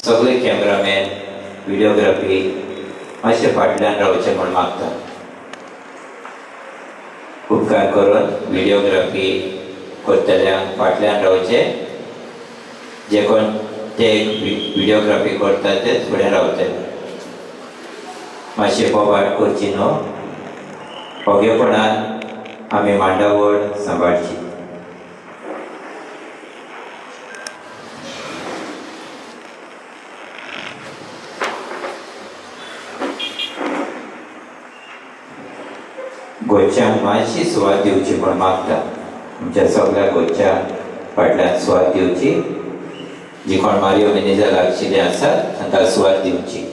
सगळे cameraman, videography मातशे फाटल्यान रावचे म्हूण मागता. उपकार करून व्हिडिओग्राफी करतल्यांक फाटल्यान रावचे, जे कोण ते व्हिडिओग्राफी करतात ते फुडें रावतले. मातशें बोवाळ करची न्हू, ओगेपणान आमी मांडावळ सांबाळची. गोंयच्यांक मातशी सुवात दिवची म्हूण मागता. आमच्या सगळ्या गोंयच्या फाटल्यान सुवात दिवची. जी कोण मारियो मिनेजा लागशिल्ले आसात तांकां सुवात दिवची.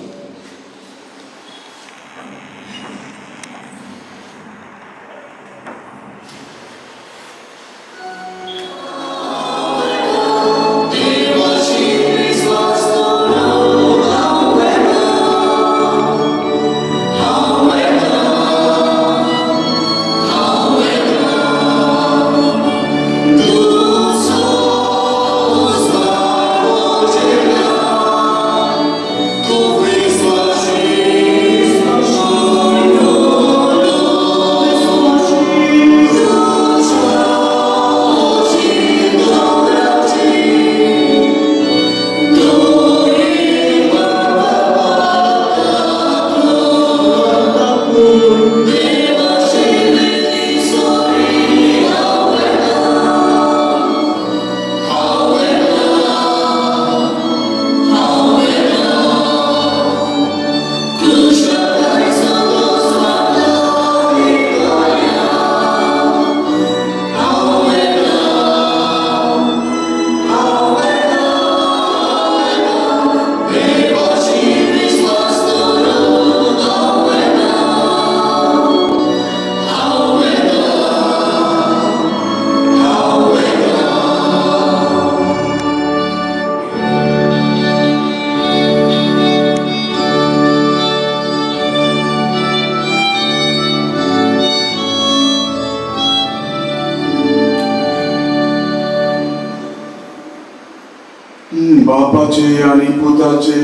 बापाचे आणि पुताचे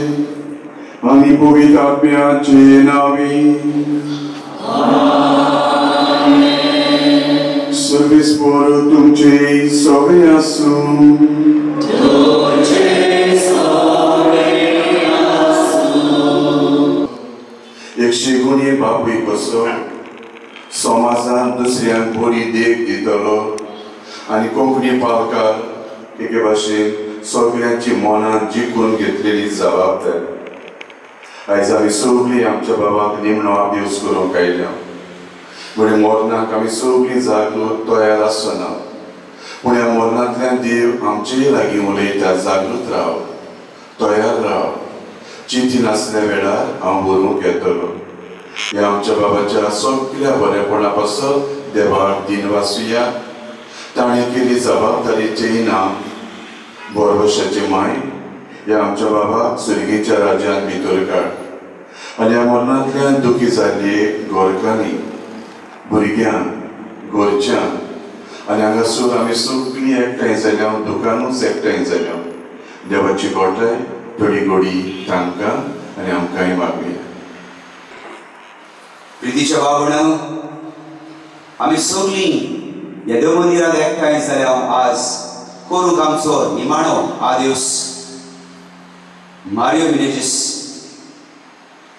आणि पवित्र आत्म्याचे नावे. सर्वेस्पर तुमचे सवे आसूं. एक शेगुणी बापूय कसो समाजान दुसऱ्यांक बरी देख दितलो आनी कोंकणी पालकार एके भाशेन सगळ्यांची मनां जिखून घेतलेली जबाबदारी. आयज आमी सगळीं आमच्या बाबाक निमणो आदेस करूंक आयल्या. म्हणजे मरणाक आमी सगळीं जागृत तयार आसना, पूण ह्या मरणांतल्यान देव आमचेय लागीं उलयता, जागृत राव, तयार राव, चिंती नासल्या वेळार हांव बरोवंक येतलो. ह्या आमच्या बाबाच्या सगळ्या बरेपणा पासत देवाक दिनवासुया. ताणें केली जबाबदारीचें इनाम बोरवशाची माय ह्या आमच्या बाबाक सुर्गीच्या राज्यांत भितर काड आनी ह्या मरणांतल्यान दुखी जाल्ली गोरकांनी, भुरग्यांक, घरच्यांक आनी हांगासर आमी सगळीं एकठांय जाल्या, दुकानूच एकठांय जाल्या. देवाची गोठाय थोडी गोडी तांकां आनी आमकांय मागुया. प्रितीच्या भावना, आमी सगळीं ह्या देव मंदिरांत एकठांय जाल्या आज करूंक आमचो निमाणो आदेस मारियो मिनेजीस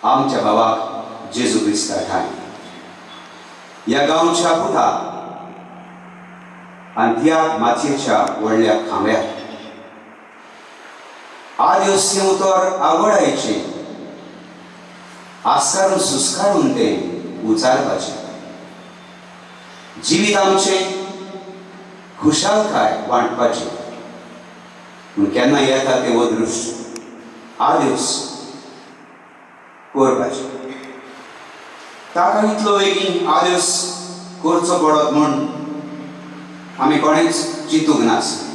आमच्या बाबाक जेजू क्रिस्ता ठांय ह्या गांवच्या पुता आनी त्या मातयेच्या व्हडल्या खांब्यार आदेस हें उतर आवडायचें, आस्कारून सुस्कारून तें उचारपाचें. जिवीत आमचें खुशालकाय वांटपाची, पूण केन्ना येता तें अदृश्ट आदेस करपाचें. ताका इतलो बेगीन आदेस करचो पडत म्हूण आमी कोणेच चिंतूंक नासलें.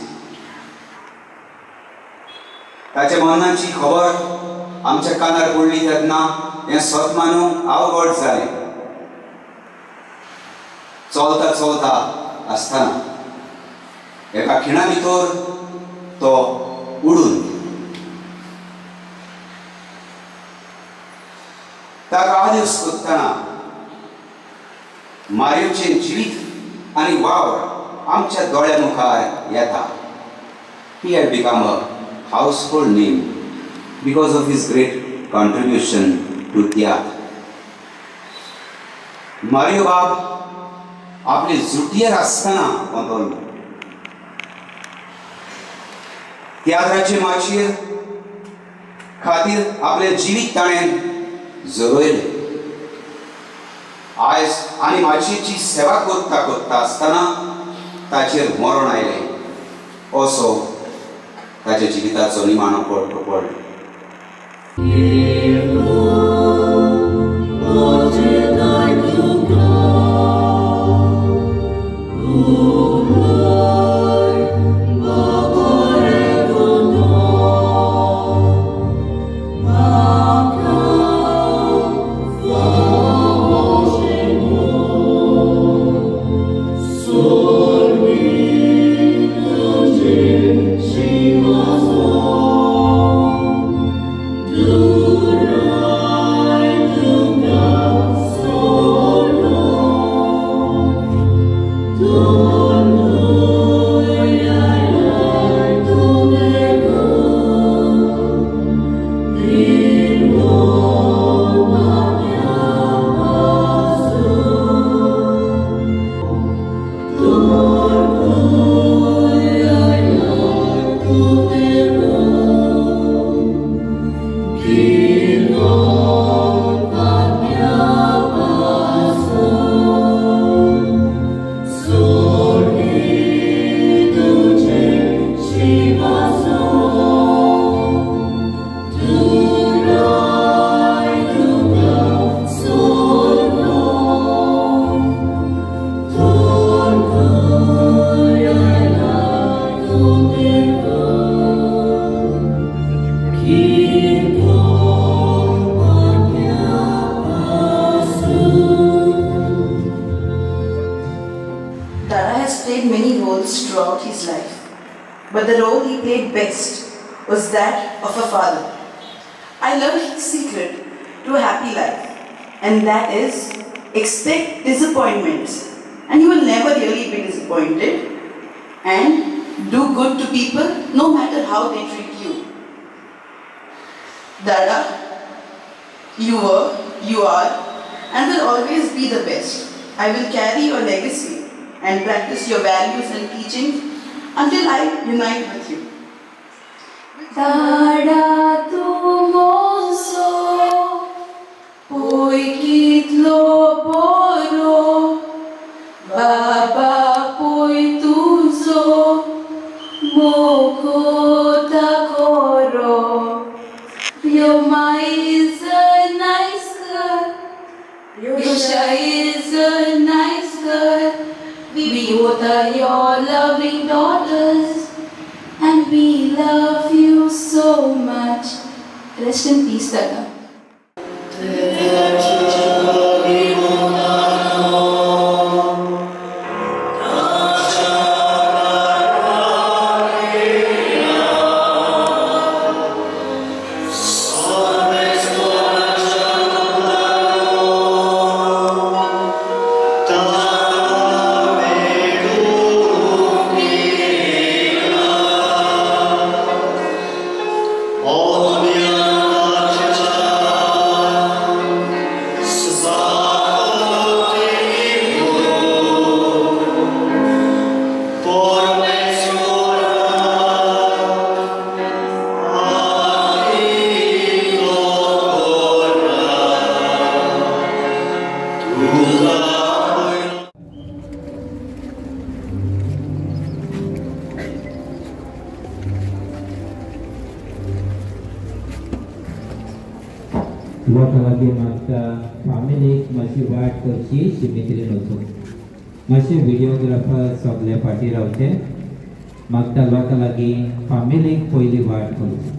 ताच्या मनाची खबर आमच्या कानार पडली तेन्ना हें सत मानूंक अवघड जालें. चलता चलता आसतना एका खिणा भितर तो उडून आदेस करतना मारियोचें जिवीत आनी वावर आमच्या दोळ्या मुखार येता. He had become a household name because of his great contribution to tiatr. Mario बाब आपले जुटयेर आसतना वतलो तियात्राचे माचयेर खातीर आपलें जिवीत ताणें जरयलें. आयज आनी माचयेची सेवा करता करता आसतना ताचेर मरण आयलें. असो ताच्या जिविताचो निमाणो पडटो पडलो. Throughout his life, but the role he played best was that of a father. I learned his secret to a happy life, and that is expect disappointments, and you will never really be disappointed, and do good to people no matter how they treat you. Dada, you were, you are, and will always be the best. I will carry your legacy and practice your values and teachings until I unite with you. Dada tu mozo, poi kitlo boro, baba poi tuzo, moko takoro. Yoma is a nice girl, Yosha is a nice girl. We both are your loving daughters, and we love you so much. Rest in peace, Dada. लोकां लागीं मागता फामिलीक मातशी वाट करची शिमित्रीन वचून मातशे videographer सगळे फाटीं रावचे मागता लोकां लागीं फामिलीक पयली वाट करची.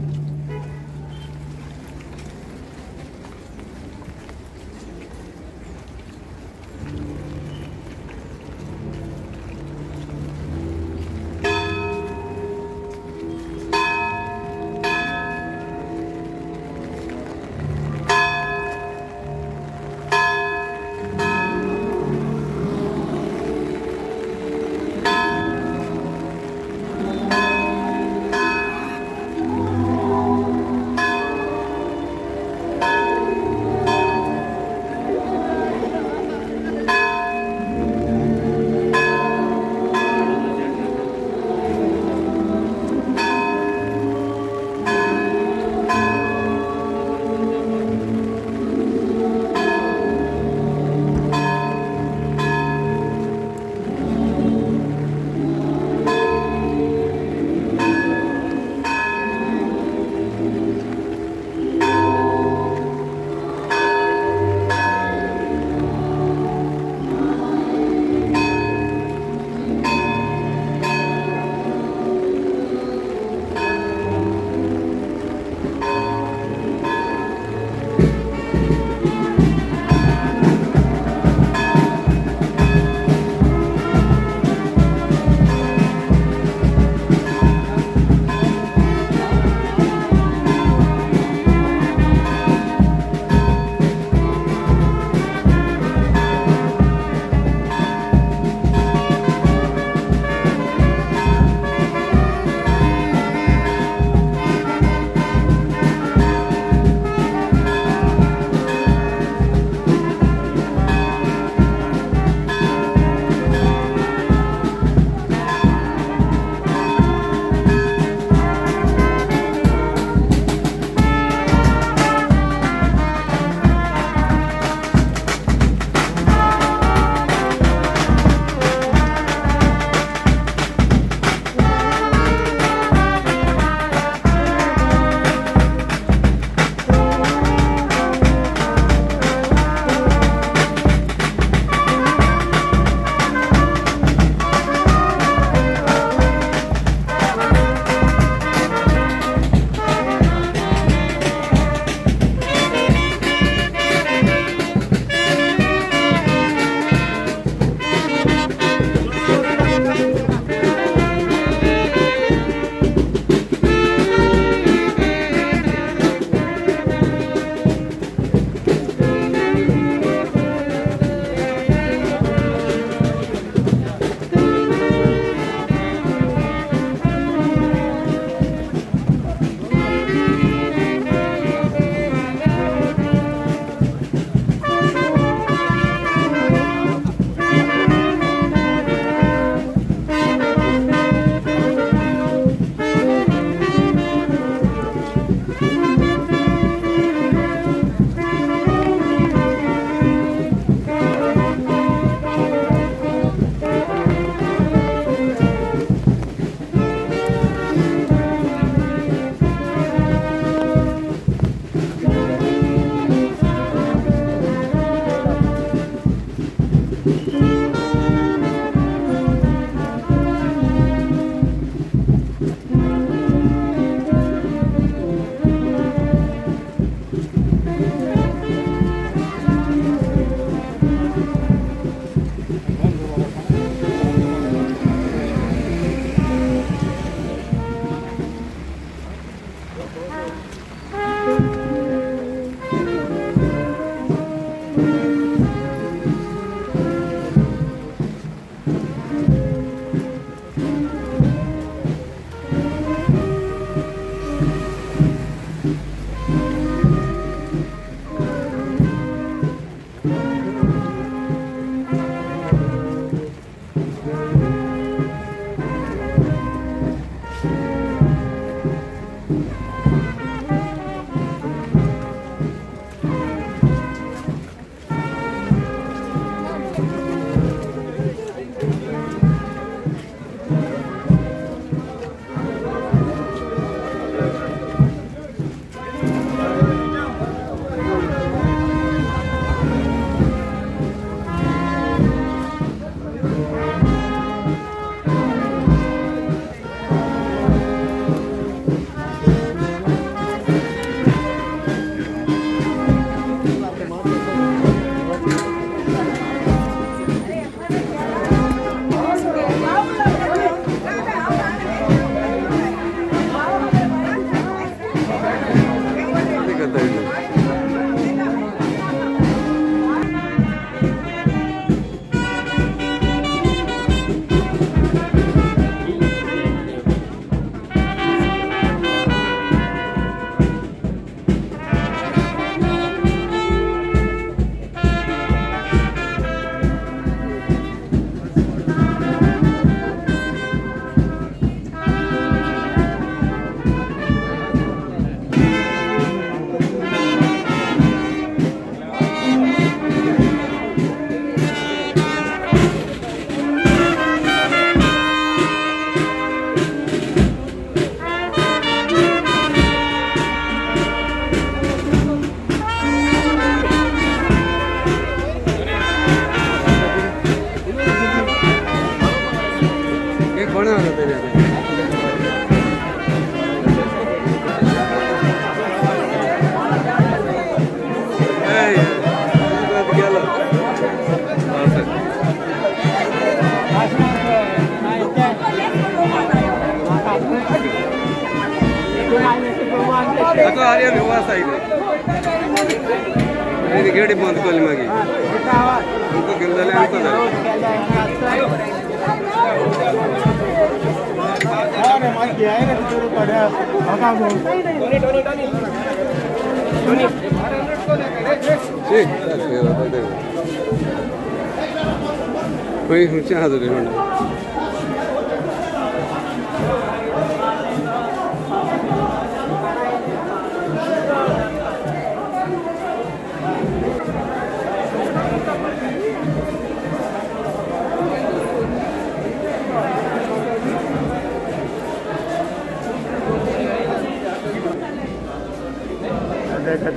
गेट बंद कर मागी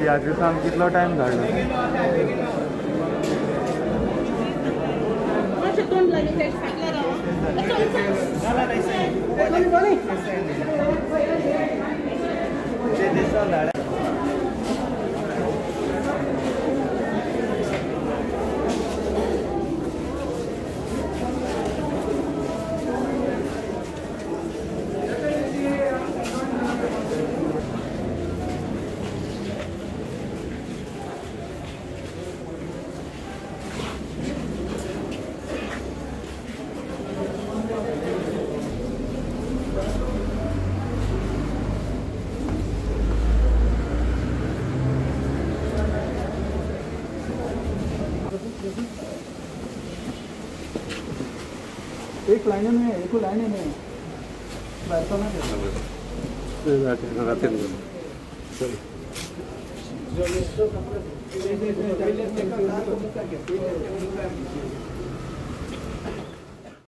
तियात्रिसांक कितलो टायम काडलो? एक लाइन में, एक लाइन में बैठो ना।